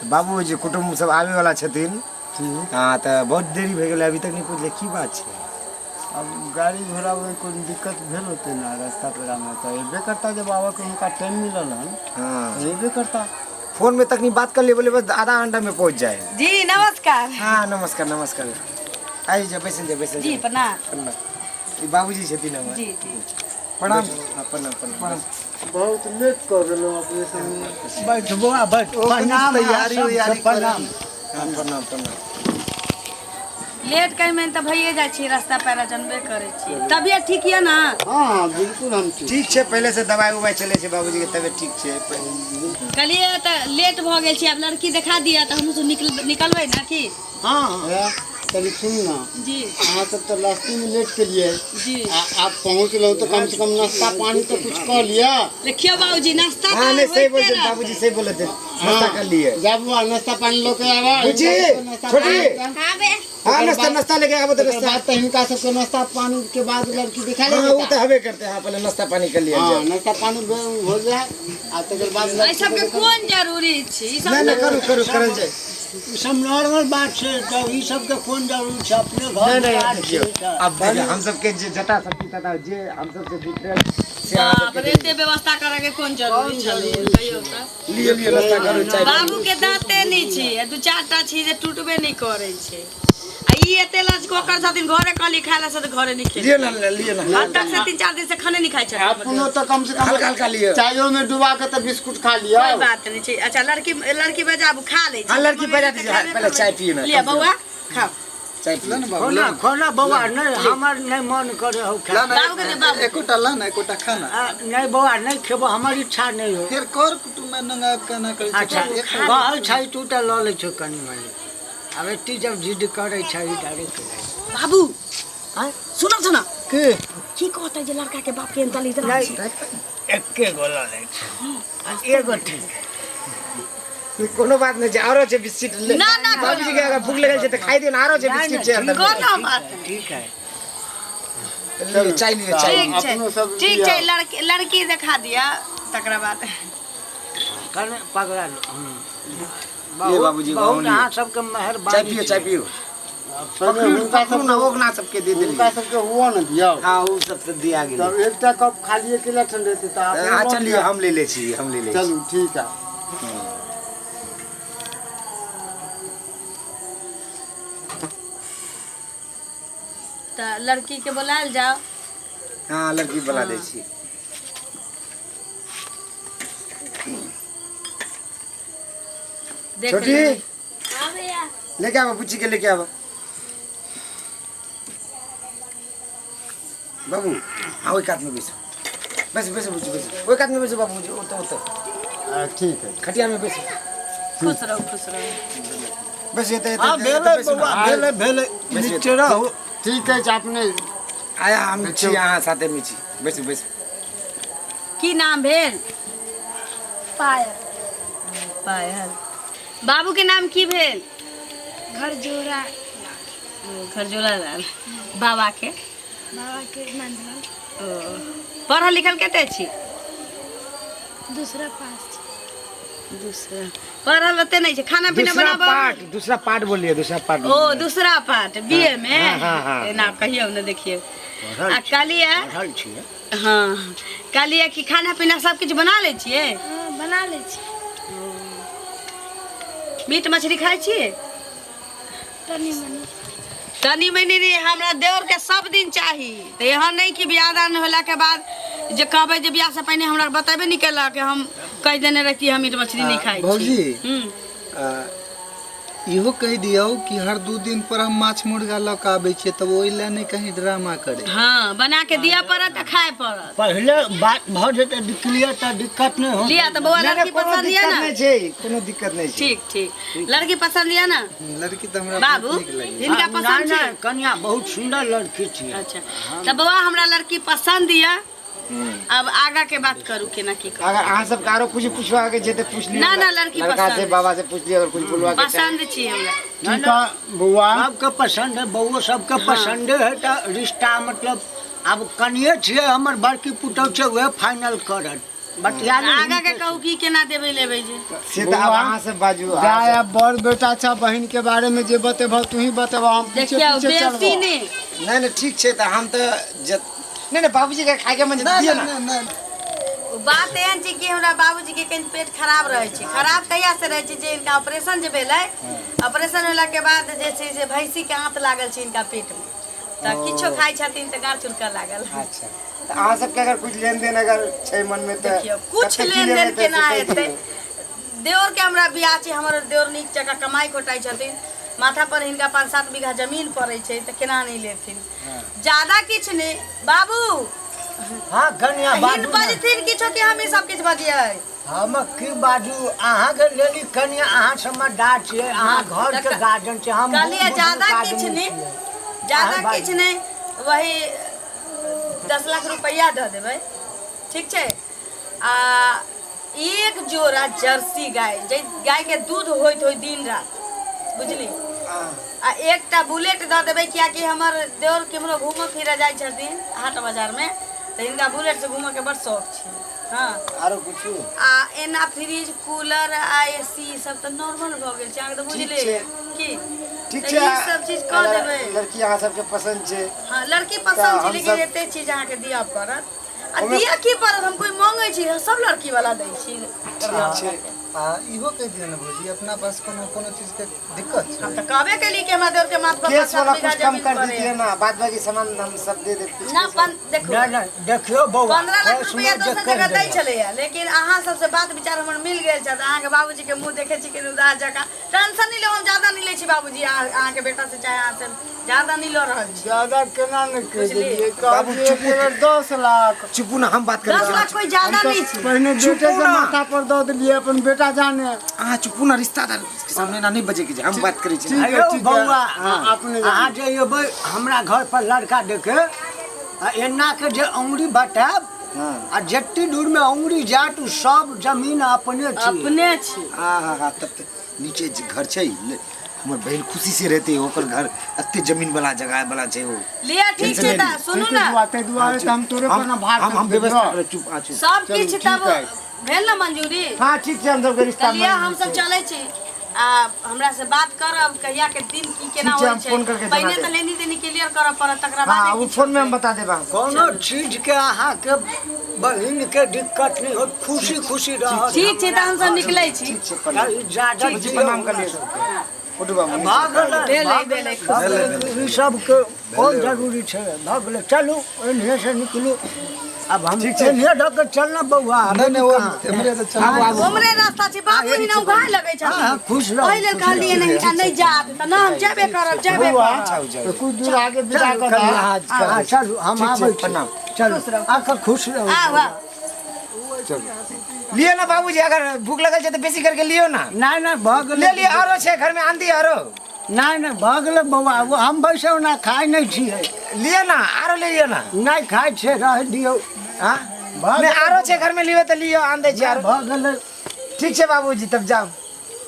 तऽ बाबू जे कुटुम्ब सब आबै वाला छथिन। हाँ, तऽ बहुत देरी भए गेलै, अभी तक नहि पहुँचलै, की बात छै? अब गाड़ी घोड़ामे कोनो दिक्कत भेल होतै ने रास्ता पेरामे, तऽ अयबे करता। जब आबऽके हुनका टाइम मिलल हन तऽ अयबे करता। फोन में तखनी बात कर लिए, बोले बस आधा घंटा में पहुंच जाए। जी नमस्कार। हाँ नमस्कार नमस्कार, आइ जा, बैसल जा, बैसल जी जा। प्रणाम। प्रणाम। ई बाबूजी छथिन हमर। जी जी। प्रणाम। हाँ, प्रणाम प्रणाम। बहुत लेट कऽ गेलहुँ अपने सब। बैठ बौआ बैठ। प्रणाम। तैयारी अहाँ सबके उयारी प्रणाम। हाँ, प्रणाम प्रणाम। लेट कहीं में तऽ भइए जाइ छी, रास्ता पैरा जनबे करै छी। तबियत ठीक यऽ ने? हाँ हाँ, बिल्कुल हम ठीक। ठीक छै, पहिले से दवाई उवाई चलै छै बाबूजी के, तबियत ठीक छै। कहलियै तऽ लेट भऽ गेल छै, आब लड़की देखा दिअ तऽ हमहूँ सब निकलबै ने की? हाँ हाँ। हे, तनी सुन ना। जी। अहाँ सब तऽ रास्तेमे लेट केलियै। जी। आ आप पहुँचलहुँ तऽ कम से कम नाश्ता पानी तऽ कुछ कऽ लिअ। देखियौ बाबूजी, नाश्ता हाँ तऽ नहीं, सही होइते बोल रहतै। बाबूजी सही बोले थे, नाश्ता कर लिए। जा बुआ, नाश्ता पानी लऽ के आबऽ। बुच्ची, हिनका सबके नाश्ता छोटी। पानी देब। हाँ बे। हाँ, नाश्ता नाश्ता लेके आबो तो तकर नाश्ता बाद तऽ हिनका सबके नाश्ता पानी के बाद लड़की देखा हाँ, वो लेबै। तो हबे करते हैं। हाँ, पहले नाश्ता पानी कर लिया हाँ जाए। नाश्ता पानी हो जाए आ तकर बाद एहि लड़की सबके कोन जरूरी छै ई सब? नहीं नहीं, करू करू, करल जाए। ई सब नॉर्मल बात छै, तऽ ई सबके कोन जरूरी छै? अपने घर नहीं नहीं, दुआर देखियौ छै तऽ। अब देखियौ, हम सबके जे जता शक्ति तता जे हम सबसे जुटल से अहाँ बाप सबके रे, एते व्यवस्था करे के कोन जरूरी छलै कहियौ तऽ? लिअ लिअ, नाश्ता करू, चाय पीबू। बाबू के दाँते नहि छै आ दू चारि टा छै जे टूटबे नहि करै छै। आ ई एते लचकोकर छथिन, घरे कहली खाय ला से तऽ घरे नहि खेलखिन। लिअ ना, लिअ ना। हद तक से 3-4 दिन से खाने नहि खाइ छथिन। अपनो तऽ कम से कम हल्का हल्का लिअ। चायोमे डुबा के तऽ बिस्कुट खा लिअ। कोई बात नहीं छै। अच्छा, लड़की लड़की बजाबू, खा लै छै। हाँ, लड़की बजा दी, हाँ, पहले चाय पियू ना, लिअ कम से कम। बौआ, खाओ। चाय पियू। खोना खोना बौआ, नहि हमर नहि मन करे हो खाय। बाबू के दे, बाबू। एकोटा ला ना, एकोटा खा ना। आ, नहि बौआ, नहि खेबो, हमर इच्छा नहि हो। फेर कर कुटुम्ब में नंगायब केना करै छै? अच्छा एक कहै छै तू तऽ लऽ लै छौ कनि मनि, आब एत्ती जब जिद करै छै डायरेक्ट। बाबू। आँय? सुनऽ सुनऽ। की? की कहतै जे लड़का के बाप के दलित नहि छै? एके गो लऽ लै छै आ एगो ठीक। कोनो बात नहीं छै, आरो छै बिस्किट ले। ना, ना, बाबूजी के अगर भूख लगल छै तऽ खाइ दियौ ने, आरो छै नहि, बिस्किट नहि, छै अंदर में। कोनो बात नहि। ठीक है। लिअ, चाय लिअ, चाय। ठीक छै। अपनो सब ठीक लिअ। छै, लड़की लड़की देखा दिअ तकरा बाद। कने पकड़ा लो। लिअ बाबूजी, बहुत लिअ। अहाँ सबके मेहरबानी। चाय पियू, चाय छै। पियू। पहिले हुनका पकड़ू ना, सबके ओकरा सबके दे हुनका देलियै। सबके हुआ ने दियौ। हाँ, ओ सब तऽ दिया गेलै। तब एकटा कप खाली अकेला ठंडेतै तऽ अपनो हाँ लऽ चलिए, लिअ। हम ले ले छी, हम ले ले छी। चलू ठीक है। तऽ लड़की के बोलायल जाओ। हाँ, लड़की बुला दै छी। देख छोटी। लेबै। हाँ भैया। लेके आबो, बुच्ची के लेके आबो। बाबू, हाँ, ओहि कात में बैसो, बैसो बैसो बुच्ची, बैसो ओहि कात में बैसो। बाबूजी, ओतऽ ओतऽ। आ, ठीक है। खटिया में बैसो। खुश रहू, खुश रहू। बैसो एतऽ एतऽ। हाँ एतऽ भेलै बैसो ना। बौआ, भेलै भेलै, बैसो। नीचे रहू। ठीक अछि, अपने आया, हम छी अहाँ साथे में छी, बैसो बैसो। की नाम भेल? पायल। पायल। बाबू के नाम की भेल? घर जोड़ा। खरजोला लाल। बाबा के? बाबा के नंदलाल। ओ, पढ़ल लिखल कते छी? दूसरा पास छै। दूसरा, पढ़ल ओते नहि छै। खाना पीना दूसरा बनाबऽ? पार्ट, दूसरा पार्ट बोलिए, दूसरा पार्ट। ओ, दूसरा पार्ट बीए में। हाँ, हाँ, हाँ। एना कहियौ ने, देखियौ। पढ़ल आ कहलियै पढ़ल छियै। हाँ, कहलियै कि खाना पीना सब किछु बना लै छियै? हाँ, बना लै छी। मीट मछली खाइ छियै? तनी मनी। तनी मनी रे, हमरा देवर के सब दिन चाही। तऽ एहन नहि कि बियाह दान होलाके बाद जे कहबै जे बियाह से पहिने हमरा बतेबे नहि केलक, हम कहि देने रहती हम मीट मछली नहि खाइ छी। भौजी। हूँ। इहो कहि दियौ कि हर 2 दिन पर हम माछ मुर्गा लऽ कऽ आबै छियै, तब ओहि लए नहि कहीं ड्रामा करे। हाँ, बना के दिअ पड़त तऽ खाय पड़त। पहिले बात भऽ जेतै क्लियर तऽ दिक्कत नहि हो। लिअ तऽ बौआ, नहि, लड़की कोनो पसंद यऽ दिक्कत ने? नहि छै, कोनो दिक्कत नहि छै। ठीक ठीक। लड़की पसंद यऽ ने? लड़की तऽ हमरा बाबू, बहुत नीक लगैए। हिनका पसंद नहि छै? नहि, कनिया बहुत सुन्दर लड़की छियै। अच्छा, तऽ बौआ, हमरा लड़की पसंद यऽ, अब आगा के बात करू, केना की करू। अगर अहाँ सबके आरो कुछ पूछवा के छै तऽ पूछ लियौ। ना, ना, लड़की लड़का पसंद से है। बाबा से पूछ लियौ, अगर कुछ बोलवा के छै। पसंद छी हमरा। ठीक है बौआ। सबके पसंद है, बौओ सबके पसंदे है, तऽ रिश्ता मतलब आब कनिये छियै, हमर बड़की पुतहु छै, उएह फाइनल करत। बतिया आगा के कहू की केना देबै लेबै जे से तऽ आब अहाँ सब बाजू अहाँ जाय अब बड़ बेटा छा बहिन के बारे में जे बतेबह तू ही बतेबह हम पीछे देखियौ पीछे बेसी चलबो नहि सब- नहि नहि ठीक छै तऽ हम तऽ नहि नहि बाबूजी के खायके मन छै तऽ दियौ ने नहि ओ बात एहन छै कि हमरा बाबूजी के कनि पेट खराब रहै छै खराब कहिया से रहै छै जे इनका ऑपरेशन जे भेलै ऑपरेशन होला के बाद जे छै से भैंसी के आंत लागल छै इनका पेट में तऽ किछो खाइ छथिन तऽ गाड़ चुड़कऽ लागल अच्छा तऽ अहाँ सबके अगर कुछ लेन देन अगर छै मन में तऽ देखियौ कुछ कते की लेन लेबै देन तऽ केना से कहि हेतै दियौ। देवर के हमरा बियाह छै हमर देवर नीक जकाँ कमाइ खोटाइ छथिन माथा पर हिनका 5-7 बीघा जमीन पड़ै छै तऽ केना नहि लेथिन ज्यादा किछु नहि बाबू हँ कनिया हिन बाजू ने। बजथिन किछो कि हम ई सब किछु बजियै हम की बाजू अहाँके लेली कनिया अहाँ समझदार छियै अहाँ घर के गार्जियन छियै हम कहलियै बुजुर्ग ज्यादा आदमी किछु नहि छियै। ज्यादा अहाँ किछु नहि वही 10 लाख रुपैआ दऽ देबै ठीक छै आ एक जोड़ा जर्सी गाय जे गायके दूध होइत होय दिन रात बुझली आ एकटा बुलेट दऽ देबै कियाकि हमर देवर केम्हरो घूमऽ फिरऽ जाइ छथिन हाट बाजारमे तऽ हिनका बुलेटसँ घूमऽके बड़ शौक छै हँ आरो कुछो आ एना फ्रिज कूलर आ ए सी ई सब तऽ नॉर्मल भऽ गेल छै अहाँके तऽ बुझले छै। की ठीक तऽ छै ई सब चीज कऽ अगर देबै लड़की अहाँ सबके पसन्द छै हँ लड़की तऽ पसन्द छै हम लेकिन सब- एते चीज अहाँके दिअ पड़त आ दिअ की पड़त हम कोइ मांगै छी सब लड़की वाला दै छी ठीक छै आ इहो कहि दियौ ने भौजी अपना पास कोनो कोनो चीजके दिक्कत छै हम तऽ कहबे केली कि हमरा देवर के माथ पर केस 5-7 वाला बीघा कुछ कम जमीन कर पड़े दीजिए ना बाद बाकी सामान हम सब दे देब ना देखो नहि नहि देखियौ बौआ 15 लाख केस रुपया मे जे दोसर करि जगह दै देलक। छलैया लेकिन अहाँ सबसे बात विचार हमर मिल गेल छल अहाँके बाबूजी के मुँह देखै छी कि उदास जकाँ टेंशन नहीं लो हम ज्यादा नहीं लै छी बाबूजी अहाँके बेटा से चाहे अहाँ से ज्यादा नहीं लऽ रहल छी ज्यादा केना ने कहि बुझलियै। देलियै बाबू, कहलियै एक चुप। बेर 10 लाख चुपू ना हम बात करै 10 छी लाख कोई ज्यादा नहीं छै पहिने बेटे चुपू के ना। माथा पर दऽ देलियै अपन बेटा जाने अहाँ चुपू ना रिश्तेदार के सामने ना नहीं बजे के छै हम बात करै छी ठीक है, हेयौ ठीक है। बौआ हाँ, अपने अहाँ जे एबै हमरा घर पर लड़का देखे आ एना के जे अंगुरी बतायब हाँ आ जते दूर में अंगुरी जात उ सब जमीन अपने छी अपने छी हाँ हाँ हाँ तब तऽ नीचे जे घर छै हमर बहिन खुशी से रहते ओकर घर एते जमीन वाला जगह वाला छै ओ लिअ ठीक छै टेंशन तऽ नहि सुनू ठीक ने है बुआ, ताहि दुआरे तऽ हम तोरे पर हम ना भार हम हम कर व्यवस्था देलियौ। करब चुप आ चुप सब चलू, किछु ठीक तब है। भेल ने मंजूरी हाँ ठीक छै हम सबके रिश्ता तऽ लिअ मानि हम सब चलै छी आ हमरा से बात करब कहिया के दिन की केना ठीक छै, होइ हम छै फोन करके जना पहिने देब। तऽ लेनी देनी क्लियर करऽ पड़त तकरा बाद हाँ वो फोन में हम बता देब अहाँके कोनो चीज के अहाँके बहिन के दिक्कत नहीं होत खुशी खुशी रहत ठीक छै तऽ हम सब निकलै छी ठीक छै प्रणाम इजाजत जी प्रणाम कर लियौ सबके उठू बाबू भऽ गेलै भेलै भेलै भऽ गेलै। ई सबके कोन जरूरी छै भऽ गेलै चलू एन्हे से निकलू आब हम एन्हे दऽ के चल ना बौआ नहि नहि ओ एम्हरे तऽ चलू उमरे रास्ता छै बाबू हिना उघाय लगै हाँ, हाँ, छथिन खुश रहू, ओहि लेल कहलियै नहि हिनका नहि जात तऽ ना हम जेबे करब जेबे बौआ करब तऽ कुछ दूर आगे विदा कऽ दे हाँ, चलू हम आबै छी प्रणाम। चलू आके खुश रहू आउ आउ लियो ना बाबूजी अगर भूख लगल छै तऽ बेसी करके लियो ना नहि नहि भऽ गेलै ले लियो आरो छै घर में आंधी आरो नहि नहि भऽ गेलै बौआ ओ हम बैसे ओना खाइ नहि छियै लियो ना आरो ले लियो ना नहि खाइ छियै रहै दियौ हाँ भऽ नहीं आरो छै घर में लियो तऽ लियो आन दै छी आरो भऽ गेलै ठीक छै बाबूजी तब जाओ